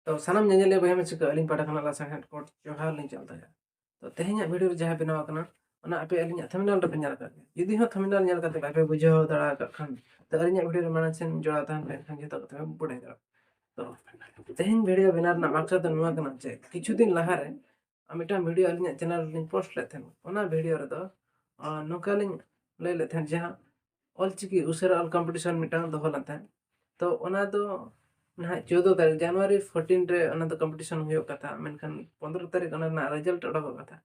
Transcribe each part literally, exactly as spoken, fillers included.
ᱛᱚ ᱥᱟᱱᱟᱢ ᱧᱮᱧᱮᱞᱤᱭᱟᱹ ᱵᱚᱭᱦᱟ ᱢᱤᱥᱤ ᱠᱚ ᱟᱹᱞᱤᱧ ᱯᱟᱦᱴᱟ ᱠᱷᱚᱱᱟᱜ ᱞᱟᱥᱟᱲᱦᱮᱫ ᱠᱚᱴ ᱡᱚᱦᱟᱨ ᱞᱤᱧ ᱪᱟᱞ ᱫᱟᱲᱮᱭᱟᱜᱼᱟ᱾ ᱛᱚ ᱛᱮᱦᱮᱧᱟᱜ ᱵᱷᱤᱰᱤᱭᱳ ᱨᱮ ᱡᱟᱦᱟᱸ ᱵᱮᱱᱟᱣ ᱟᱠᱟᱱᱟ, ᱚᱱᱟ ᱟᱯᱮ ᱟᱹᱞᱤᱧᱟᱜ ᱛᱷᱟᱢᱵᱱᱮᱞ ᱨᱮᱯᱮ ᱧᱮᱞ ᱟᱠᱟᱫ ᱜᱮᱭᱟ᱾ ᱡᱩᱫᱤ ᱦᱚᱸ ᱛᱷᱟᱢᱵᱱᱮᱞ ᱧᱮᱞ ᱠᱟᱛᱮ ᱵᱟᱯᱮ ᱵᱩᱡᱷᱟᱹᱣ ᱫᱟᱲᱮ ᱟᱠᱟᱫ ᱠᱷᱟᱱ, ᱛᱚ ᱟᱹᱞᱤᱧᱟᱜ ᱵᱷᱤᱰᱤᱭᱳ ᱨᱮ ᱢᱟᱲᱟᱝ ᱥᱮᱱ ᱡᱚᱲᱟᱣ ᱛᱟᱦᱮᱱ ᱯᱮ, ᱮᱱᱠᱷᱟᱱ ᱡᱚᱛᱚ ᱠᱟᱛᱷᱟ ᱯᱮ ᱵᱟᱰᱟᱭ ᱫᱟᱲᱮᱭᱟᱜᱼᱟ᱾ ᱛᱚ ᱛᱮᱦᱮᱧ ᱵᱷᱤᱰᱤᱭᱳ ᱵᱮᱱᱟᱣ ᱨᱮᱱᱟᱜ ᱢᱟᱠᱥᱚᱫ ᱫᱚ ᱱᱚᱣᱟ ᱠᱟᱱᱟ ᱡᱮ ᱠᱤᱪᱷᱩ ᱫᱤᱱ ᱞᱟᱦᱟᱨᱮ ᱟᱨ ᱢᱤᱫᱴᱟᱝ ᱵᱷᱤᱰᱤᱭᱳ ᱟᱹᱞᱤᱧᱟᱜ ᱪᱮᱱᱮᱞ ᱨᱮᱞᱤᱧ ᱯᱳᱥᱴ ᱞᱮᱫ ᱛᱟᱦᱮᱸᱫ᱾ ᱚᱱᱟ ᱵᱷᱤᱰᱤᱭᱳ ᱨᱮᱫᱚ ᱟᱨ ᱱᱚᱝᱠᱟ ᱞᱤᱧ ᱞᱟᱹᱭ ᱞᱮᱫ ᱛᱟᱦᱮᱸᱫ, ᱡᱟᱦᱟᱸ ᱚᱞᱪᱤᱠᱤ ᱩᱥᱟᱹᱨᱟ ᱚᱞ ᱠᱚᱢᱯᱤᱴᱤᱥᱚᱱ ᱢᱤᱫᱴᱟᱝ ᱫᱚᱦᱚ ᱞᱮᱱ ᱛᱟᱦᱮᱸᱫ᱾ ᱛᱚ ᱚᱱᱟ ᱫᱚ ᱱᱟᱦᱟᱜ ᱪᱳᱫᱽᱫᱳ ᱛᱟᱹᱨᱤᱠᱷ, ᱡᱟᱱᱩᱣᱟᱨᱤ ᱯᱷᱳᱨᱴᱤᱱ ᱨᱮ ᱚᱱᱟ ᱫᱚ ᱠᱚᱢᱯᱤᱴᱤᱥᱚᱱ ᱦᱩᱭᱩᱜ ᱠᱟᱛᱷᱟ, ᱢᱮᱱᱠᱷᱟᱱ ᱯᱚᱱᱫᱽᱨᱚ ᱛᱟᱹᱨᱤᱠᱷ ᱚᱱᱟ ᱨᱮᱱᱟᱜ ᱨᱮᱡᱟᱞᱴ ᱚᱰᱚᱠᱚᱜ ᱠᱟᱛᱷᱟ᱾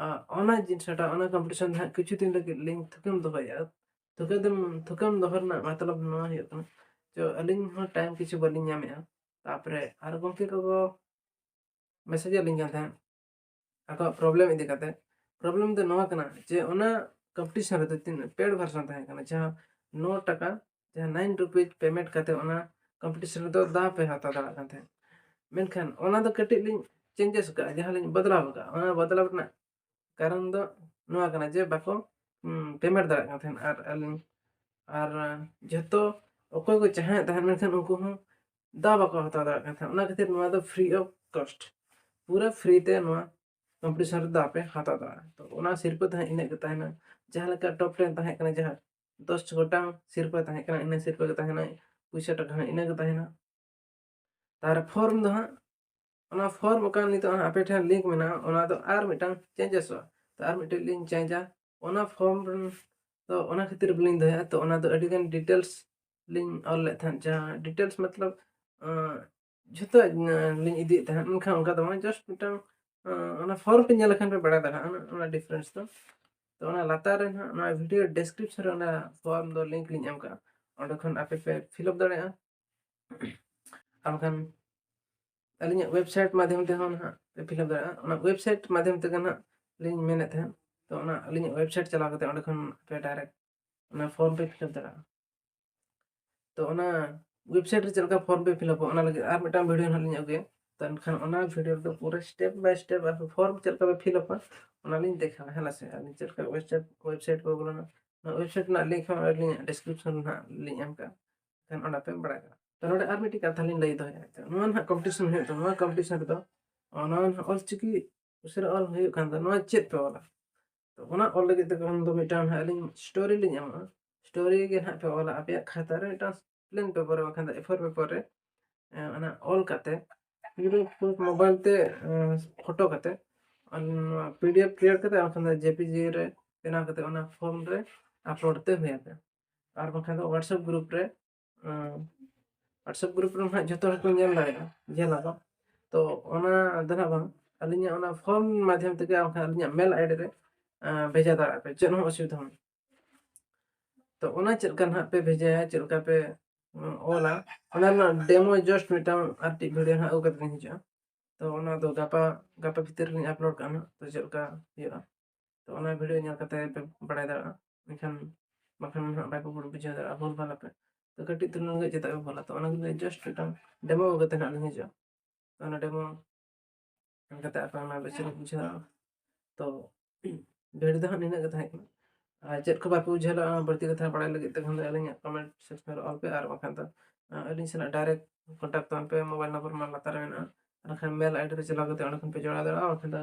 ᱟᱨ ᱚᱱᱟ ᱡᱤᱱᱤᱥᱴᱟ, ᱚᱱᱟ ᱠᱚᱢᱯᱤᱴᱤᱥᱚᱱ ᱫᱚ ᱦᱟᱸᱜ ᱠᱤᱪᱷᱩ ᱫᱤᱱ ᱞᱟᱹᱜᱤᱫ ᱞᱤᱧ ᱛᱷᱩᱠᱟᱹᱢ ᱫᱚᱦᱚᱭᱮᱫᱼᱟ᱾ ᱛᱷᱩᱠᱟᱹᱢ, ᱛᱷᱩᱠᱟᱹᱢ ᱫᱚᱦᱚ ᱨᱮᱱᱟᱜ ᱢᱚᱛᱞᱚᱵ ᱱᱚᱣᱟ ᱦᱩᱭᱩᱜ ᱠᱟᱱᱟ, ᱛᱚ ᱟᱹᱞᱤᱧ ᱦᱚᱸ ᱴᱟᱭᱤᱢ ᱠᱤᱪᱷᱩ ᱵᱟᱹᱞᱤᱧ ᱧᱟᱢᱮᱫᱼᱟ᱾ ᱛᱟᱨᱯᱚᱨᱮ ᱟᱨ ᱜᱚᱢᱠᱮ ᱠᱚᱠᱚ ᱢᱮᱥᱮᱡ ᱟᱹᱞᱤᱧ ᱠᱟᱱ ᱛᱟᱦᱮᱸᱫ ᱟᱠᱚᱣᱟᱜ ᱯᱨᱚᱵᱞᱮᱢ ᱤᱫᱤ ᱠᱟᱛᱮ᱾ ᱯᱨᱚᱵᱞᱮᱢ ᱫᱚ ᱱᱚᱣᱟ ᱠᱟᱱᱟ ᱡᱮ ᱚᱱᱟ ᱠᱚᱢᱯᱤᱴᱤᱥᱚᱱ ᱨᱮᱫᱚ ᱛᱤᱱᱟᱹᱜ ᱯᱮᱰ ᱵᱷᱟᱨᱥᱚᱱ ᱛᱟᱦᱮᱸ ᱠᱟᱱᱟ, ᱡᱟᱦᱟᱸ ᱱᱚ ᱴᱟᱠᱟ, ᱡᱟᱦᱟᱸ ᱱᱟᱭᱤᱱ ᱨᱩᱯᱤᱡ ᱯᱮᱢᱮᱱᱴ ᱠᱟᱛᱮ ᱚᱱᱟ ᱠᱚᱢᱯᱤᱴᱤᱥᱚᱱ ᱨᱮᱫᱚ ᱫᱟᱣ ᱯᱮ ᱦᱟᱛᱟᱣ ᱫᱟᱲᱮᱭᱟᱜ ᱠᱟᱱ ᱛᱟᱦᱮᱸᱫ᱾ ᱢᱮᱱᱠᱷᱟᱱ ᱚᱱᱟ ᱫᱚ ᱠᱟᱹᱴᱤᱡ ᱞᱤᱧ ᱪᱮᱧᱡᱮᱥ ᱟᱠᱟᱫᱼᱟ, ᱡᱟᱦᱟᱸ ᱞᱤᱧ ᱵᱚᱫᱞᱟᱣ ᱟᱠᱟᱫᱼᱟ᱾ ᱚᱱᱟ ᱵᱚᱫᱞᱟᱣ ᱨᱮᱱᱟᱜ ᱠᱟᱨᱚᱱ ᱫᱚ ᱱᱚᱣᱟ ᱠᱟᱱᱟ ᱡᱮ ᱵᱟᱠᱚ ᱯᱮᱢᱮᱱᱴ ᱫᱟᱲᱮᱭᱟᱜ ᱠᱟᱱ ᱛᱟᱦᱮᱸᱫ᱾ ᱟᱨ ᱟᱹᱞᱤᱧ, ᱟᱨ ᱡᱷᱚᱛᱚ ᱚᱠᱚᱭ ᱠᱚ ᱪᱟᱦᱮᱸᱫ ᱛᱟᱦᱮᱸᱫ, ᱢᱮᱱᱠᱷᱟᱱ ᱩᱱᱠᱩ ᱦᱚᱸ ᱫᱟᱣ ᱵᱟᱠᱚ ᱦᱟᱛᱟᱣ ᱫᱟᱲᱮᱭᱟᱜ ᱠᱟᱱ ᱛᱟᱦᱮᱸᱫ᱾ ᱚᱱᱟ ᱠᱷᱟᱹᱛᱤᱨ ᱱᱚᱣᱟ ᱫᱚ ᱯᱷᱨᱤ ᱚᱯᱷ ᱠᱚᱥᱴ, ᱯᱩᱨᱟᱹ ᱯᱷᱨᱤ ᱛᱮ ᱱᱚᱣᱟ ᱠᱚᱢᱯᱤᱴᱤᱥᱚᱱ ᱨᱮ ᱫᱟᱣ ᱯᱮ ᱦᱟᱛᱟᱣ ᱫᱟᱲᱮᱭᱟᱜᱼᱟ᱾ ᱛᱚ ᱚᱱᱟ ᱥᱤᱨᱯᱟᱹ ᱫᱚ ᱦᱟᱸᱜ ᱤᱱᱟᱹᱜ ᱜᱮ ᱛᱟᱦᱮᱱᱟ᱾ ᱡᱟᱦᱟᱸ ᱞᱮᱠᱟ ᱴᱚᱯ ᱴᱮᱱ ᱛᱟᱦᱮᱸ ᱠᱟᱱᱟ, ᱡᱟᱦᱟᱸ ᱫᱚᱥ ᱜᱚᱴᱟᱝ ᱥᱤᱨᱯᱟᱹ ᱛᱟᱦᱮᱸ ᱠᱟᱱᱟ, ᱤᱱᱟᱹ ᱥᱤᱨᱯᱟᱹ ᱜᱮ ᱛᱟᱦᱮᱱᱟ, ᱯᱩᱭᱥᱟᱹ ᱴᱟᱠᱟ ᱦᱚᱸ ᱤᱱᱟᱹ ᱜᱮ ᱛᱟᱦᱮᱱᱟ᱾ ᱛᱟᱨ ᱯᱷᱚᱨᱢ ᱫᱚ ᱦᱟᱸᱜ, ᱚᱱᱟ ᱯᱷᱚᱨᱢ ᱚᱠᱟ ᱱᱤᱛᱚᱜ ᱦᱟᱸᱜ ᱟᱯᱮ ᱴᱷᱮᱱ ᱞᱤᱝᱠ ᱢᱮᱱᱟᱜᱼᱟ, ᱚᱱᱟ ᱫᱚ ᱟᱨ ᱢᱤᱫᱴᱟᱝ ᱪᱮᱧᱡᱮᱥᱚᱜᱼᱟ᱾ ᱛᱚ ᱟᱨ ᱢᱤᱫᱴᱮᱱ ᱞᱤᱧ ᱪᱮᱧᱡᱟ᱾ ᱚᱱᱟ ᱯᱷᱚᱨᱢ ᱨᱮᱱ ᱫᱚ ᱚᱱᱟ ᱠᱷᱟᱹᱛᱤᱨ ᱵᱟᱹᱞᱤᱧ ᱫᱚᱦᱚᱭᱟ᱾ ᱛᱚ ᱚᱱᱟ ᱫᱚ ᱟᱹᱰᱤᱜᱟᱱ ᱰᱤᱴᱮᱞᱥ ᱞᱤᱧ ᱚᱞ ᱞᱮᱫ ᱛᱟᱦᱮᱸᱫ, ᱡᱟᱦᱟᱸ ᱰᱤᱴᱮᱞᱥ ᱢᱚᱛᱞᱚᱵ, ᱟᱸ, ᱡᱷᱚᱛᱚ, ᱟᱸ, ᱞᱤᱧ ᱤᱫᱤᱭᱮᱫ ᱛᱟᱦᱮᱸᱫ, ᱢᱮᱱᱠᱷᱟᱱ ᱚᱱᱠᱟ ᱫᱚ ᱵᱟᱝ, ᱡᱟᱥᱴ ᱢᱤᱫᱴᱟᱝ, ᱟᱸ, ᱚᱱᱟ ᱯᱷᱚᱨᱢ ᱯᱮ ᱧᱮᱞ ᱞᱮᱠᱷᱟᱱ ᱯᱮ ᱵᱟᱲᱟᱭ ᱫᱟᱲᱮᱭᱟᱜᱼᱟ ᱚᱱᱟ, ᱚᱱᱟ ᱰᱤᱯᱷᱟᱨᱮᱱᱥ ᱫᱚ᱾ ᱛᱚ ᱚᱱᱟ ᱞᱟᱛᱟᱨ ᱨᱮ ᱱᱟᱦᱟᱜ ᱱᱚᱣᱟ ᱵᱷᱤᱰᱤᱭᱳ ᱰᱮᱥᱠᱨᱤᱯᱥᱚᱱ ᱨᱮ ᱚᱱᱟ ᱯᱷᱚᱨᱢ ᱫᱚ ᱞᱤᱝᱠ ᱞᱤᱧ ᱮᱢ ᱠᱟᱜᱼᱟ, ᱚᱸᱰᱮ ᱠᱷᱚᱱ ᱟᱯᱮ ᱯᱮ ᱯᱷᱤᱞᱟᱯ ᱫᱟᱲᱮᱭᱟᱜᱼᱟ᱾ ᱟᱨ ᱵᱟᱠᱷᱟᱱ ᱟᱹᱞᱤᱧᱟᱜ ᱣᱮᱵᱽᱥᱟᱭᱤᱴ ᱢᱟᱫᱽᱫᱷᱚᱢ ᱛᱮᱦᱚᱸ ᱱᱟᱦᱟᱜ ᱯᱮ ᱯᱷᱤᱞᱟᱯ ᱫᱟᱲᱮᱭᱟᱜᱼᱟ᱾ ᱚᱱᱟ ᱣᱮᱵᱽᱥᱟᱭᱤᱴ ᱢᱟᱫᱽᱫᱷᱚᱢ ᱛᱮᱜᱮ ᱱᱟᱦᱟᱜ ᱞᱤᱧ ᱢᱮᱱᱮᱫ ᱛᱟᱦᱮᱸᱫ, ᱛᱚ ᱚᱱᱟ ᱟᱹᱞᱤᱧᱟᱜ ᱣᱮᱵᱽᱥᱟᱭᱤᱴ ᱪᱟᱞᱟᱣ ᱠᱟᱛᱮ ᱚᱸᱰᱮ ᱠᱷᱚᱱ ᱯᱮ ᱰᱟᱭᱨᱮᱠᱴ ᱚᱱᱟ ᱯᱷᱚᱨᱢ ᱯᱮ ᱯᱷᱤᱞᱟᱯ ᱫᱟᱲᱮᱭᱟᱜᱼᱟ᱾ ᱛᱚ ᱚᱱᱟ ᱣᱮᱵᱽᱥᱟᱭᱤᱴ ᱨᱮ ᱪᱮᱫ ᱞᱮᱠᱟ ᱯᱷᱚᱨᱢ ᱯᱮ ᱯᱷᱤᱞᱟᱯᱟ, ᱚᱱᱟ ᱞᱟᱹᱜᱤᱫ ᱟᱨ ᱢᱤᱫᱴᱟᱝ ᱵᱷᱤᱰᱤᱭᱳ ᱱᱟᱦᱟᱜ ᱞᱤᱧ ᱟᱹᱜᱩᱭᱟ᱾ ᱛᱚ ᱮᱱᱠᱷᱟᱱ ᱚᱱᱟ ᱵᱷᱤᱰᱤᱭᱳ ᱨᱮᱫᱚ ᱯᱩᱨᱟᱹ ᱥᱴᱮᱯ ᱵᱟᱭ ᱥᱴᱮᱯ ᱟᱯᱮ ᱯᱷᱚᱨᱢ ᱪᱮᱫ ᱞᱮᱠᱟ ᱯᱮ ᱯᱷᱤᱞᱟᱯᱟ, ᱚᱱᱟ ᱞᱤᱧ ᱫᱮᱠᱷᱟᱣᱟ, ᱦᱮᱸ ᱥᱮ? ᱟᱹᱞᱤᱧ ᱪᱮᱫ ᱞᱮᱠᱟ ᱣᱮᱵᱽᱥᱟᱭᱤᱴ, ᱣᱮᱵᱽᱥᱟᱭᱤᱴ ᱠᱚ ᱵᱚᱞᱚᱱᱟ, ᱚᱱᱟ ᱣᱮᱵᱽᱥᱟᱭᱤᱴ ᱨᱮᱱᱟᱜ ᱞᱤᱝᱠ ᱦᱚᱸ ᱟᱹᱞᱤᱧᱟᱜ ᱰᱤᱥᱠᱨᱤᱯᱥᱚᱱ ᱨᱮ ᱱᱟᱦᱟᱜ ᱞᱤᱧ ᱮᱢ ᱠᱟᱜᱼᱟ, ᱮᱱᱠᱷᱟᱱ ᱚᱸᱰᱮ ᱯᱮ ᱵᱟᱲᱟᱭ ᱫᱟᱲᱮᱭᱟᱜᱼᱟ᱾ ᱛᱚ ᱱᱚᱰᱮ ᱟᱨ ᱢᱤᱫᱴᱤᱡ ᱠᱟᱛᱷᱟ ᱞᱤᱧ ᱞᱟᱹᱭ ᱫᱚᱦᱚᱭᱟ᱾ ᱱᱚᱣᱟ ᱱᱟᱦᱟᱜ ᱠᱚᱢᱯᱤᱴᱤᱥᱚᱱ ᱦᱩᱭᱩᱜ ᱛᱟᱵᱚᱱᱟ, ᱱᱚᱣᱟ ᱠᱚᱢᱯᱤᱴᱤᱥᱚᱱ ᱨᱮᱫᱚ ᱱᱚᱣᱟ ᱱᱟᱦᱟᱜ ᱚᱞᱪᱤᱠᱤ ᱩᱥᱟᱹᱨᱟ ᱚᱞ ᱦᱩᱭᱩᱜ ᱠᱟᱱ ᱫᱚ, ᱱᱚᱣᱟ ᱪᱮᱫ ᱯᱮ ᱚᱞᱟ? ᱛᱚ ᱚᱱᱟ ᱚᱞ ᱞᱟᱹᱜᱤᱫ ᱛᱮ ᱠᱷᱟᱱ ᱫᱚ ᱢᱤᱫᱴᱟᱝ ᱱᱟᱦᱟᱜ ᱟᱹᱞᱤᱧ ᱥᱴᱳᱨᱤ ᱞᱤᱧ ᱮᱢᱚᱜᱼᱟ᱾ ᱥᱴᱳᱨᱤ ᱜᱮ ᱱᱟᱦᱟᱜ ᱯᱮ ᱚᱞᱟ ᱟᱯᱮᱭᱟᱜ ᱠᱷᱟᱛᱟ ᱨᱮ, ᱢᱤᱫᱴᱟᱝ ᱯᱞᱮᱱ ᱯᱮᱯᱟᱨ ᱨᱮ ᱵᱟᱠᱷᱟᱱ ᱫᱚ ᱮ ᱯᱷᱳᱨ ᱯᱮᱯᱟᱨ ᱨᱮ᱾ ᱮ, ᱚᱱᱟ ᱚᱞ ᱠᱟᱛᱮ ᱯᱩᱨᱟᱹ ᱢᱳᱵᱟᱭᱤᱞ ᱛᱮ, ᱮ, ᱯᱷᱳᱴᱳ ᱠᱟᱛᱮ, ᱟᱨ ᱱᱚᱣᱟ ᱯᱤ ᱰᱤ ᱮᱯᱷ ᱠᱨᱤᱭᱮᱴ ᱠᱟᱛᱮ, ᱵᱟᱠᱷᱟᱱ ᱫᱚ ᱡᱮ ᱯᱤ ᱡᱤ ᱨᱮ ᱵᱮᱱᱟᱣ ᱠᱟᱛᱮ ᱚᱱᱟ ᱯᱷᱚᱨᱢ ᱨᱮ ᱟᱯᱞᱳᱰ ᱛᱮ ᱦᱩᱭ ᱟᱯᱮ᱾ ᱟᱨ ᱵᱟᱠᱷᱟᱱ ᱫᱚ WhatsApp ᱜᱨᱩᱯ ᱨᱮ, ᱮ, WhatsApp ᱜᱨᱩᱯ ᱨᱮ ᱱᱟᱦᱟᱜ ᱡᱚᱛᱚ ᱦᱚᱲ ᱠᱚ ᱧᱮᱞ ᱫᱟᱲᱮᱭᱟᱜᱼᱟ, ᱧᱮᱞ ᱟᱠᱚ᱾ ᱛᱚ ᱚᱱᱟ ᱫᱚ ᱱᱟᱦᱟᱜ ᱵᱟᱝ, ᱟᱹᱞᱤᱧᱟᱜ ᱚᱱᱟ ᱯᱷᱚᱨᱢ ᱢᱟᱫᱽᱫᱷᱚᱢ ᱛᱮᱜᱮ ᱵᱟᱠᱷᱟᱱ ᱟᱹᱞᱤᱧᱟᱜ ᱢᱮᱞ ᱟᱭᱰᱤ ᱨᱮ, ᱮ, ᱵᱷᱮᱡᱟ ᱫᱟᱲᱮᱭᱟᱜᱼᱟ ᱯᱮ, ᱪᱮᱫ ᱦᱚᱸ ᱚᱥᱩᱵᱤᱫᱷᱟ ᱵᱟᱝ᱾ ᱛᱚ ᱚᱱᱟ ᱪᱮᱫ ᱞᱮᱠᱟ ᱱᱟᱦᱟᱜ ᱯᱮ ᱵᱷᱮᱡᱟᱭᱟ, ᱪᱮᱫ ᱞᱮᱠᱟ ᱯᱮ, ᱩᱸ, ᱚᱞᱟ, ᱚᱱᱟ ᱨᱮᱱᱟᱜ ᱰᱮᱢᱳ ᱡᱟᱥᱴ ᱢᱤᱫᱴᱟᱝ ᱟᱨ ᱴᱤᱡ ᱵᱷᱤᱰᱤᱭᱳ ᱱᱟᱦᱟᱜ ᱟᱹᱜᱩ ᱠᱟᱛᱮ ᱞᱤᱧ ᱦᱤᱡᱩᱜᱼᱟ᱾ ᱛᱚ ᱚᱱᱟ ᱫᱚ ᱜᱟᱯᱟ, ᱜᱟᱯᱟ ᱵᱷᱤᱛᱤᱨ ᱨᱮᱞᱤᱧ ᱟᱯᱞᱳᱰ ᱠᱟᱜᱼᱟ ᱱᱟᱦᱟᱜ, ᱛᱚ ᱪᱮᱫ ᱞᱮᱠᱟ ᱦᱩᱭᱩᱜᱼᱟ᱾ ᱛᱚ ᱚᱱᱟ ᱵᱷᱤᱰᱤᱭᱳ ᱧᱮᱞ ᱠᱟᱛᱮ ᱯᱮ ᱵᱟᱲᱟᱭ ᱫᱟᱲᱮᱭᱟᱜᱼᱟ᱾ ᱮᱱᱠᱷᱟᱱ ᱵᱟᱠᱷᱟᱱ ᱱᱟᱦᱟᱜ ᱵᱟᱭ ᱵᱩᱡᱷᱟᱹᱣ ᱫᱟᱲᱮᱭᱟᱜᱼᱟ, ᱵᱷᱩᱞ ᱵᱷᱟᱞ ᱟᱯᱮ᱾ ᱛᱚ ᱠᱟᱹᱴᱤᱡ ᱛᱩᱞᱩᱡ ᱞᱟᱹᱜᱤᱫ ᱪᱮᱫᱟᱜ ᱯᱮ ᱵᱷᱩᱞᱟ? ᱛᱚ ᱚᱱᱟ ᱜᱮ ᱡᱟᱥᱴ ᱢᱤᱫᱴᱟᱝ ᱰᱮᱢᱳ ᱟᱹᱜᱩ ᱠᱟᱛᱮ ᱱᱟᱦᱟᱜ ᱞᱤᱧ ᱦᱤᱡᱩᱜᱼᱟ᱾ ᱛᱚ ᱚᱱᱟ ᱰᱮᱢᱳ ᱮᱢ ᱠᱟᱛᱮ ᱟᱯᱮ ᱚᱱᱟ ᱵᱮᱥ ᱧᱚᱜ ᱵᱩᱡᱷᱟᱹᱣᱟ᱾ ᱛᱚ ᱵᱷᱤᱰᱤᱭᱳ ᱫᱚ ᱦᱟᱸᱜ ᱱᱤᱱᱟᱹᱜ ᱜᱮ ᱛᱟᱦᱮᱸ ᱠᱟᱱᱟ᱾ ᱟᱨ ᱪᱮᱫ ᱠᱚ ᱵᱟᱯᱮ ᱵᱩᱡᱷᱟᱹᱣ ᱞᱮᱫᱼᱟ, ᱵᱟᱹᱲᱛᱤ ᱠᱟᱛᱷᱟ ᱵᱟᱲᱟᱭ ᱞᱟᱹᱜᱤᱫ ᱛᱮ ᱠᱷᱟᱱ ᱫᱚ ᱟᱹᱞᱤᱧᱟᱜ ᱠᱚᱢᱮᱱᱴ ᱥᱮᱠᱥᱚᱱ ᱨᱮ ᱚᱞ ᱯᱮ, ᱟᱨ ᱵᱟᱠᱷᱟᱱ ᱫᱚ, ᱟᱸ, ᱟᱹᱞᱤᱧ ᱥᱟᱞᱟᱜ ᱰᱟᱭᱨᱮᱠᱴ ᱠᱚᱱᱴᱟᱠᱴ ᱛᱟᱵᱚᱱ ᱯᱮ, ᱢᱳᱵᱟᱭᱤᱞ ᱱᱚᱢᱵᱚᱨ ᱢᱟ ᱞᱟᱛᱟᱨ ᱨᱮ ᱢᱮᱱᱟᱜᱼᱟ᱾ ᱟᱨ ᱵᱟᱠᱷᱟᱱ ᱢᱮᱞ ᱟᱭᱰᱤ ᱨᱮ ᱪᱟᱞᱟᱣ ᱠᱟᱛᱮ ᱚᱸᱰᱮ ᱠᱷᱚᱱ ᱯᱮ ᱡᱚᱲᱟᱣ ᱫᱟᱲᱮᱭᱟᱜᱼᱟ, ᱵᱟᱠᱷᱟᱱ ᱫᱚ,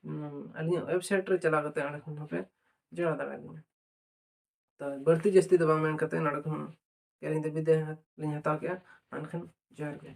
ᱩᱸ, ᱟᱹᱞᱤᱧᱟᱜ ᱳᱭᱮᱵᱽᱥᱟᱭᱤᱴ ᱨᱮ ᱪᱟᱞᱟᱣ ᱠᱟᱛᱮ ᱚᱸᱰᱮ ᱠᱷᱚᱱ ᱦᱚᱸᱯᱮ ᱡᱚᱲᱟᱣ ᱫᱟᱲᱮᱭᱟᱞᱤᱧᱟ᱾ ᱛᱚ ᱵᱟᱹᱲᱛᱤ ᱡᱟᱹᱥᱛᱤ ᱫᱚ ᱵᱟᱝ ᱢᱮᱱ ᱠᱟᱛᱮ ᱱᱚᱰᱮ ᱠᱷᱚᱱ ᱟᱹᱞᱤᱧ ᱫᱚ ᱵᱤᱫᱟᱹᱭ ᱞᱤᱧ ᱦᱟᱛᱟᱣ ᱠᱮᱜᱼᱟ᱾ ᱢᱟ ᱮᱱᱠᱷᱟᱱ ᱡᱚᱦᱟᱨ ᱜᱮ᱾